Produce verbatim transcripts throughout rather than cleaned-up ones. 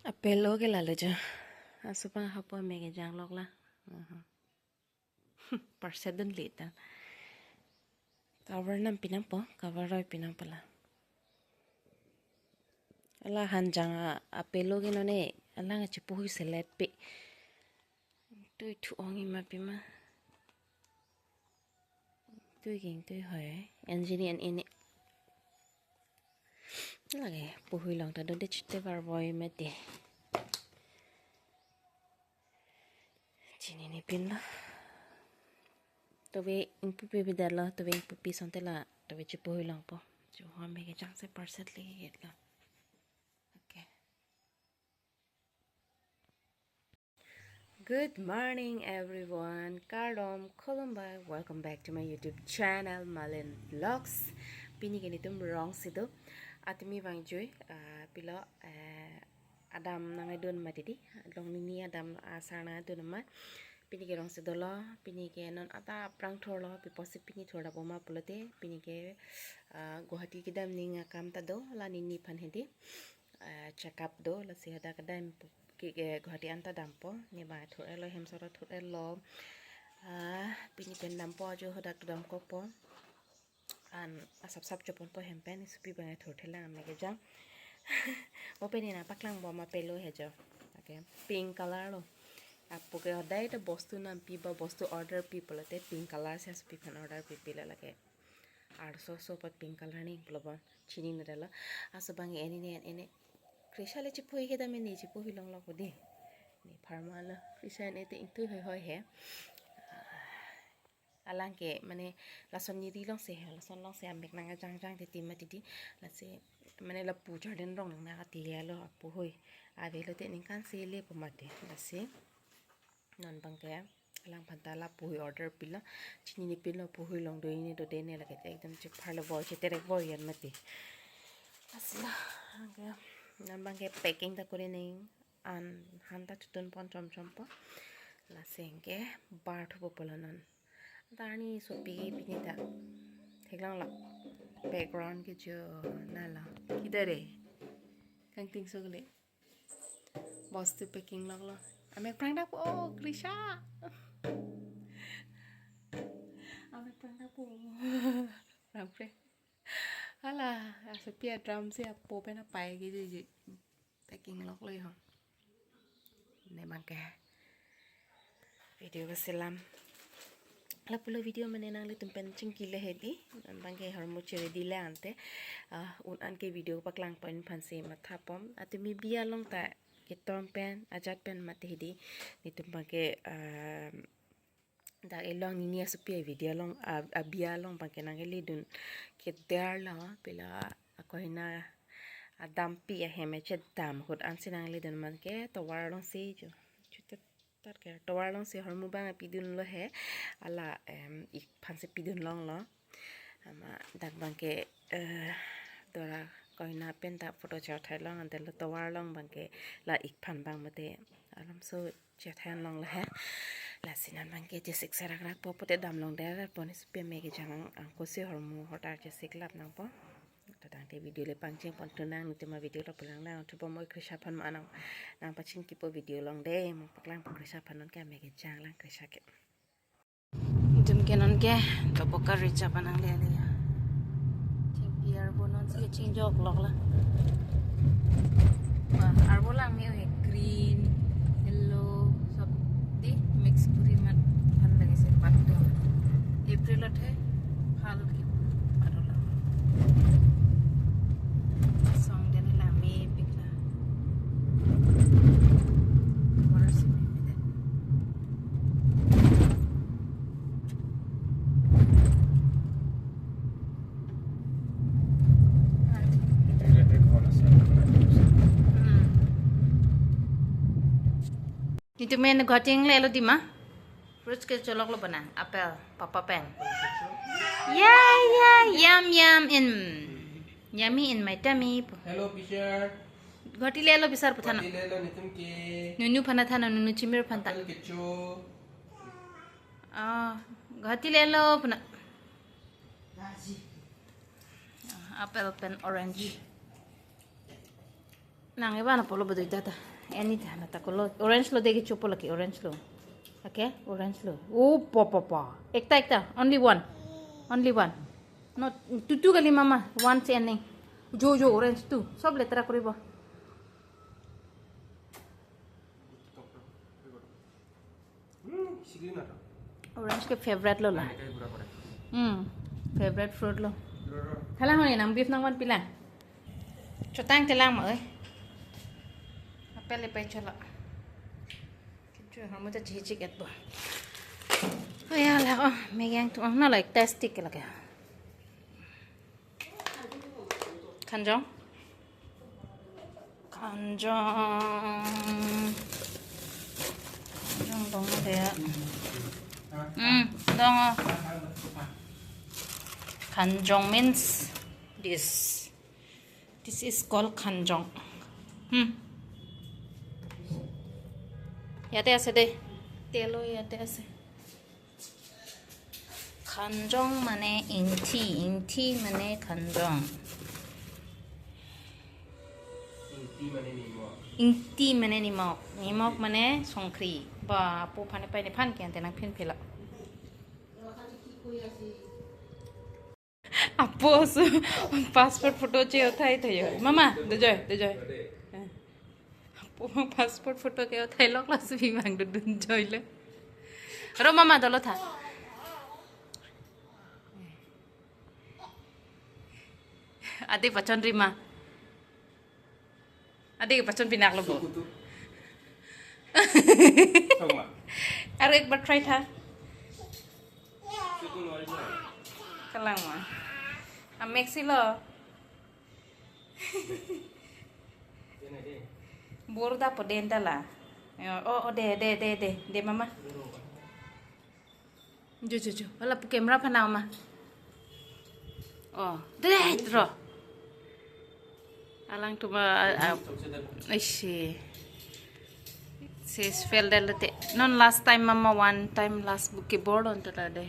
Apelo ke lalo jo. Asopang hapu ame kejang lok la. Aha. Parset dunle ta. Cover nam pinampo, cover roi pinampo la. Ala hanjang a, apelo ke none, ala nge chipuhui selet pe. Tui thu ong ima pima. Tui king tui hoi. Engineer ini. Lake puhui long ta do de chite bar boy mati. Chinine pinlo. Tove ingpupi bidar lo, tove ingpupi sonte la, tove chipuhui longpo. Jo home kejang se parset le get lo. Okay. Good morning, everyone. Kardom, khulumbai. Welcome back to my YouTube channel, Malin Vlogs. Pini ke netum rongsi do. Atumi vangjui, ah, pilo, eh, adam nangdun ma didi. Long nini adam asar nangdun ma. Pini ke rongsi dolo. Pini ke non adap aphrang thurlo. Pi apotsi pini thur dappo ma pulote. Pini ke, ah, Guwahati kedam ning akam ta do. La nini aphan hedi. Eh, check up do, lasi hadak kedam pu-, ke, ke Guwahati anta dampo, ne ba thur-etlo, hem soro thur-etlo. Ah, pini pen dampo, ajo hadak damkokpo. An asap sap choponpo hem pen, isupi bang thur thelang ame kejang. Mo pen ina paklang bom apelo he jo. Okay, pink color lo. Apo ke hodai ta bostu nampi ba bostu order pi pulote pink color si asupi aphan order pipi la lake. Arso so pat pink color ni pulo ba. Chinine dalo. Asopang eni ne eni. Krisha le chipuhui kedam ne chipuhui longlok di. Ne pharma lo. Krisha ne te ingtui hoi hoi he. Alang ke mane lason niri longsi he, lason longsi amek nang ajang jang titi ma titi. Lasi mane lapu charden rong nang nang ati he lo apuhui. Avelo te ningkan si lepo mati. Lasi non bangke alang aphan ta la puhui order pilo, chinine pilo puhui long do ini do de ne lake ekdom chepharlo boy cheterek boy yan mati. Asla, okay. Non bangke packing ta kuri ning an han ta chutun pon chom chom po. Lasi ke bar thupo pulo non. Darni sopi pini ta. Theklonglo. Background ke jo nalo. Kidare. Kangting sokle. Bostu packing loklo. Amek phrang dakpo, oh, Krisha. Amek phrang dakpo. Phrang phrang. Hala, asopi adram si apo pen apai ke jiji. Packing loklo ho. Ne bangke. Video keselam. Lapulo video mane nanglitum pen chingki le hedi. Non bangke hormu chiri di le ante. Ah, un an ke video paklang point aphansi mathapom. Atumi bia long ta ketong pen, ajat pen mati hedi. Netum bangke, ah, dak elong nini asopi avideo along, ah, abia along bangke nangkeledun keder lo, pila akohina adampi ahem echet dam ahut ansi nangkeledun bangke tovar alongsi jo. Chutet Tar ke tovar alongsi hormu bang pidunlo he. Ala, em, ik aphansi pidun longlo. Ama dak bangke, eh, dora koina pen ta photo chethai long, ante lo tovar along bangke la ik aphan bang mate alam so chethai longlo he. Lasi non bangke chesik serak rak po pute dam long der po ne supi ame kejang angkosi hormu hotar chesik lap nangpo. Tadang te video le pangcheng pon tunang, netum avideo lo pulang nang thubom oi Krisha aphan ma nang, nang pachingkipo video along de, mo paklang po Krisha aphan non ke ame kejang lang Krisha ke. Netum ke non ke, to poka reach up anang le le ya. Chingpi arbo nonsi chingjok lok la. Wah, arbo lang me he green, yellow, sob di mix kuri mat bhal lagise patto. April ot he bhal ke patto lang. Song dene lang mepik la. Water swimming me de. Hmm. Netum men Guwahati le lo dima. Fruits ke cholok lo bana. Apple, papa pen. Yeah, yeah, yum, yum, in. Yummy in my tummy. Hello, Fisher. Guwahati le lo bisar puthana. Guwahati le lo netum ke. Nunu phana thana, nunu chimir phanta. Apple kecho. Ah, Guwahati le lo puna. Ah, apple pen orange. Nang iba na polo bedo ita ta. Any ta na ta kolo. Orange lo degi chopo lagi orange lo. Okay, orange lo. Oh, pa pa pa. Ekta ekta. Only one. Only one. No, two two kali mama. One si ending. Jo jo orange two. Sob letra koribo. Hmm, sikli na to. Orange ke favorite lo la. Nai kai pura pura. Hmm, favorite fruit lo. Ro, ro. Thala honi nang beef nang van pila. Chotang telang ma oi. Apel le pai chola. Kichu hormu ta chichik et bo. Oh ya la oh, megang tu oh na like tasty ke lage. Kanjong. Kanjong. Kanjong dong de. Hmm, dong. Kanjong means this. This is called kanjong. Hmm. Yate ase de. Telo yate ase. Kanjong mane ingti, ingti mane kanjong. Ingti mane nimok. Ingti mane nimok, nimok mane songkri. Ba, apo aphan epei nephan ke ante nangphin phela. Apo su passport photo che uthai thayo. Mama, dojoy, dojoy. Apo passport photo ke uthai lok la subi mang dun dun joy le. Ro mama dolo tha. Ade pachon rima. Ade pachon pinak lo bo. Sukutu. Soma. Aro ek bar try tha. Suku nori na. Kalang ma. Amek si lo. Borda po den ta la. Yo, oh, oh, de, de, de, de, de, mama. Jo, jo, jo. Hala pu camera phanang ma. Oh, de, de, ro. Alangtum a, a, a, aishi. Sis fel de lete. Non last time mama one time last book ke board on ta de.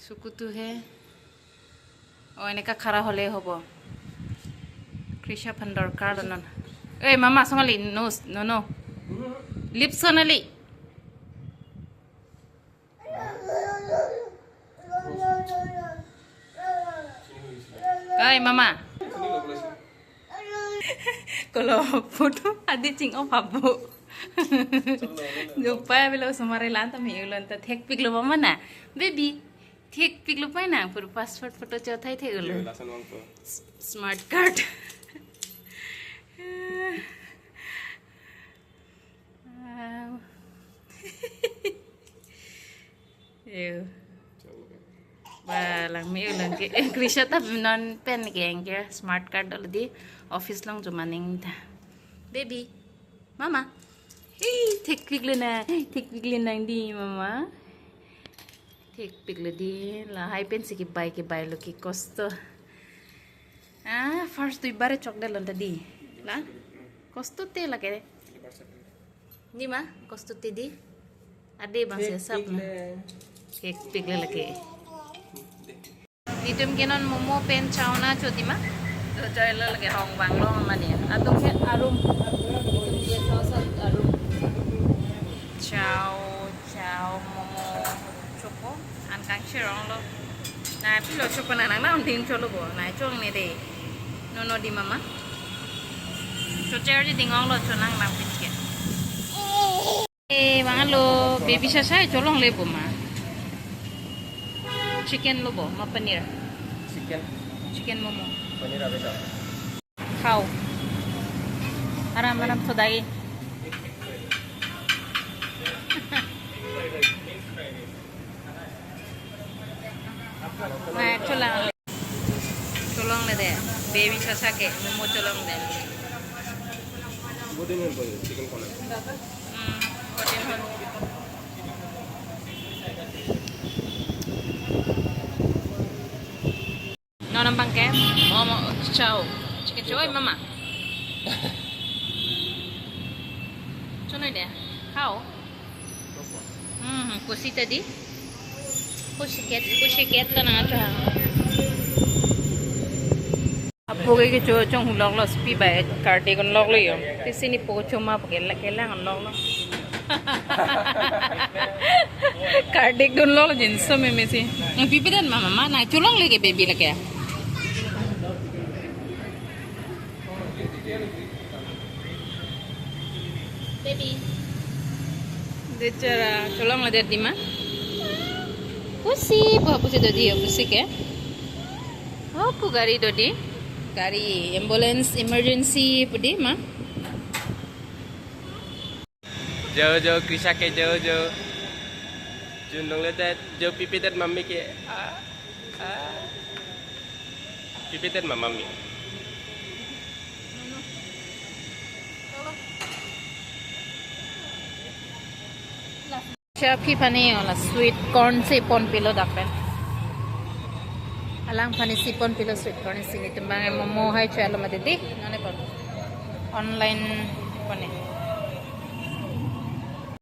Sukutu he. Oh, এনেকা খাৰা হ'লে হ'ব। কৃষা ফান দৰকাৰ ন। এই মামা, চঙালী, নোচ, ন, ন। লিপছ চঙালী। Oi, mama. Kolo photo adi ching-o pabo. Jupaya bilo sumare lan ta mi ulon ta thekpiklo mama na. Baby, thekpiklo pai na pur passport photo cho thai the ulo. Ye, lason wang to. S-, smart card. Wow. Ew. Ba langme-o lang ke. Eh, Krisha ta non pen ke engke smart card dolo di office along chumaning ta. Baby, mama. Hei, thekpiklo na. Thekpiklo nang di mama. Thekpiklo di. Lahai pensi kebai kebailo ke kosto. Ah, first dui bar chok de lon ta di. La? Kosto te lake. Di ma, kosto te di. Ade bang se sap na. Thekpiklo lake. Nitum ke non momo pen chow na cho di ma. To choy lo lake hong bang lo mani. Atum ke arum. Nitum ke chow sa arum. Chow, chow momo chopo. An kangchirong lo. Na pilo chopo na nang na un tin cholo bo. Na chong ne de. No no di mama. Chocher di dingong lo chonang nang pitke. Eh, bang lo baby sasai cholongle bo ma. Chicken lo bo ma paneer. Chicken. Chicken momo. Paneer ave ta. Khao. Aram aram sodai. Na cholang. Cholongle de, baby sasa ke, momo cholong de. Boarding hall boy, chicken corner. Hmm, boarding hall. Non abang ke, momo chow, chicken chow, oi mama. Chonoi de, khao. Hmm, pusi ta di. Pussycat, pussycat ta nang acha. Poke kecho chonghuloklo, spi bai kardik unloklo yo. Pisi ne poke choma poke la kelang unloklo. Kardik dunlok jinso meme si. Nangpipedet ma mama, nangcholongle ke baby lake. Baby. Bichara, cholongledet di ma. Pusi, pu pusi dodi yo, pusi ke. Oh, pu gari dodi. Gari ambulance emergency pu di ma. Jo, jo, Krisha ke jo, jo. Chonlongledet, jo pipedet mami ke. Ah, ah. Pipedet ma mami. Chaphi aphan ne yo la sweet corn si ponpilo dak pen. Alang aphan ne si ponpilo sweet corn si, netum abang momo hai chalo mati di, nane pon. Online pon ne.